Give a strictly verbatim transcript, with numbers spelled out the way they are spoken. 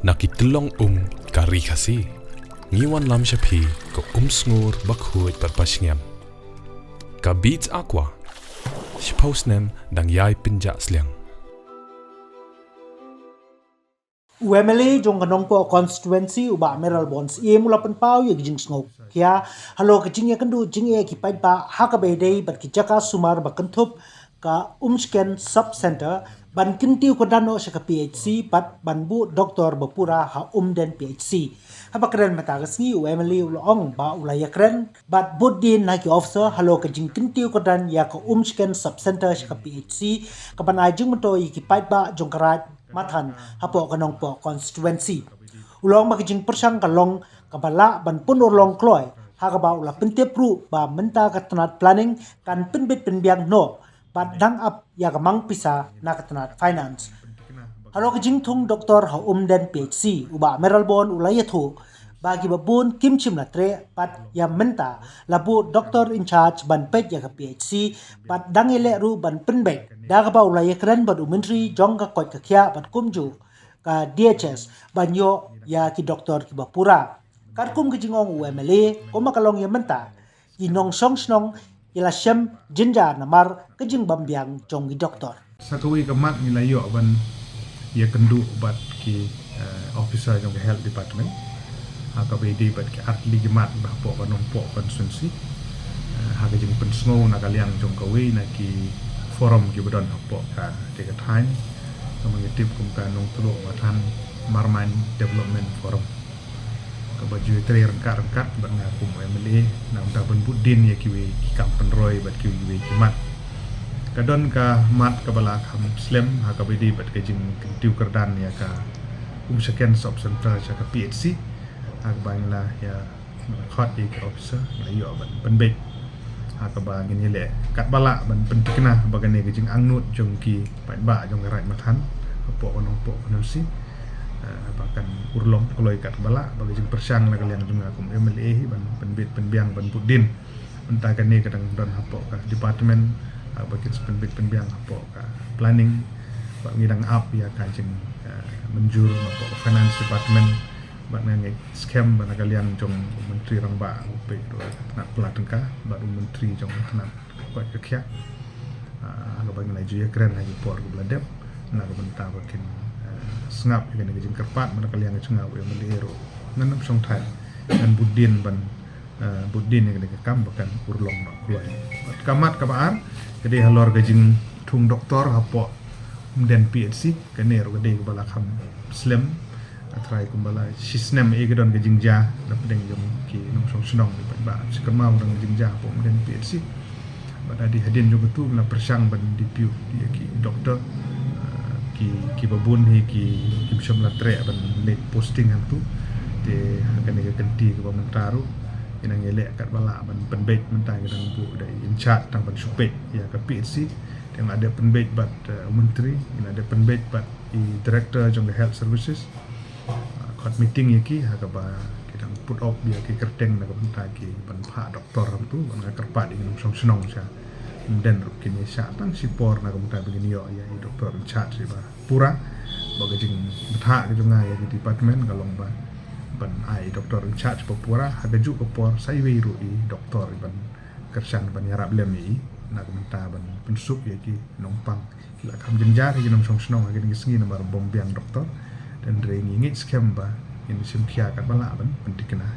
Na ki tyllong um ka ri Khasi, ngi wanlam sha phi ka um sngur ba khuid bad ba shngiam. Ka Beats Aqua, shiphew snem dang ïai pynjah sliang. U M L A jong ka Nongpoh constituency u Bah Mayralborn Syiem u la pynpaw ïa ka jingsngewkhia halor ka jingïakynduh jingeh ki paidbah ha kaba ïadei bad ki jaka sumar ba kynthup ka Umsken Sub Centre ban kyntiew kyrdan noh sha ka P H C bad ban buh doktor ba pura ha Umden P H C. Haba kren mynta ka sngi u M L A u la ong ba u la ïakren bad bud dien na ki officer halor ka jingkyntiew kyrdan ïa ka Umsken Sub Centre sha ka P H C kaban ai jingmyntoi ïa ki paidbah jong ka Raid Mathan hapoh ka Nongpoh constituency. U la ong ba ka jingpyrshang ka long kaba lah ban pynurlong kloi ha kaba u la pyntip ruh ba mynta ka tnat planning kan pynbit pynbiang noh bad dang ap ïa ka mang pisa na ka tnat finance. Halor ka jingthung doktor ha Umden P H C u Bah Mayralborn u la ïathuh ba kiba bun kim shym la treh bad ïa mynta la buh doktor in charge ban peit ïa ka P H C bad dang ïaleh ruh ban pynbeit da kaba u la ïakren bad u Myntri jong ka koit ka khiah bad kumjuh ka D H S ban ïoh ïa ki doktor kiba pura. Katkum ka jingong u M L A kumba ka long ïa mynta, ki nongshong shnong ki la shem jynjar namar ka jingbym biang jong ki doktor. Sa kawei ka mat ngi la ïoh ban ïakynduh bad ki eh, officer jong ka health department ha kaba ïadei bad ki artylli ki mat ba hapoh ka Nongpoh constituency. Eh, ha ka jingpynsngew na ka liang jong kawei na ki forum kiba don hapoh ka, ka thaiñ kaba ngi tip kum ka Nongtluh Mathan Marmain Development Forum. Kaba ju ïatrei ryngkat ryngkat bad nga kum u M L A na ka bynta ban bud dien ïa kiwei ki kam pynroi bad kiwei kiwei ki mat. Ka don ka mat kaba la kham slem ha kaba ïadei bad ka jingkyntiew kyrdan ïa ka Umsken Sub Centre sha ka P H C. Ha kaba ngi la ïa khot ïa ki officer ngi la ïoh ban pynbeit. Ha kaba ngin ïaleh katba lah ban pynthikna ba kane ka jingangnud jong ki paidbah jong ka Raid Mathan hapoh ka Nongpoh constituency, eh, ba kan urlong kloi katba lah, ba ka jingpyrshang na ka liang jong nga kum M L A hi ban pynbeit pynbiang ban bud dien. Mynta kane ka dang don hapoh ka department, eh, ba kin sa pynbeit pynbiang hapoh ka planning, ba ngi dang ap ïa ka jing, eh, mynjur hapoh ka finance department. Bad nga ngeit skhem ba na ka liang jong u Myntri Rangbah u peit ruh ka tnat pla tyngka bad u Myntri jong ka tnat koit ka khiah. Ah, ha kaba ngi la ju ïakren ha ki por kiba la dep na ka bynta ba kin, eh, sngap ïa kane ka jingkyrpad ba na ka liang jong nga u M L A ruh ngan ym shong thait, ngan bud dien ban, eh, bud dien ïa kane ka kam ba kan urlong noh kloi. Bad ka mat kaba ar ka dei halor ka jingthung doktor hapoh Umden P H C, kane ruh ka dei kaba la kham slem. Nga tharai kumba la shisnem eh ka don ka jingjia na pdeng jong ki nongshong shnong, ki paidbah. Shi kynmaw ka don ka jingjia hapoh Umden P H C. Bad hadien, hadien jong katu ngi la pyrshang ban depute ïa ki doktor, eh, ki, kiba bun hi ki, kim shym la treh ban leit posting hangtu. Te ha kane ka kynti kaba mynta ruh ngi nang ïaleh katba lah ban pynbeit, mynta ngi dang buh da i in charge tang ban shu peit ïa ka P H C. Te ngi la dep pynbeit bad, eh, u Myntri, ngi la dep pynbeit bad i Director jong ka Health Services. Ah, khot meeting ïa ki ha kaba ki dang put up ïa ki kyrteng na ka bynta ki ban phah doktor hangtu, bad nga kyrpad ïa ki nongshong shnong sha Umden ruh kin ïa shah tang shipor na ka bynta ba kin ïoh ïa i doktor in charge iba pura. Ba ka jingbthah ka jong nga ïa ki department ka long ba ban ai i doktor in charge ba pura, ha kajuh ka por sa iwei ruh i doktor iban kyrshan ban ïarap lem ïa i na ka bynta ban pynsuk ïa ki nongpang. Ki la kham jynjar ïa ki nongshong shnong ha kine ki sngi namar bym biang doktor. Te hynrei ngi ngeit skhem ba ngin shim khia katba lah ban pynthikna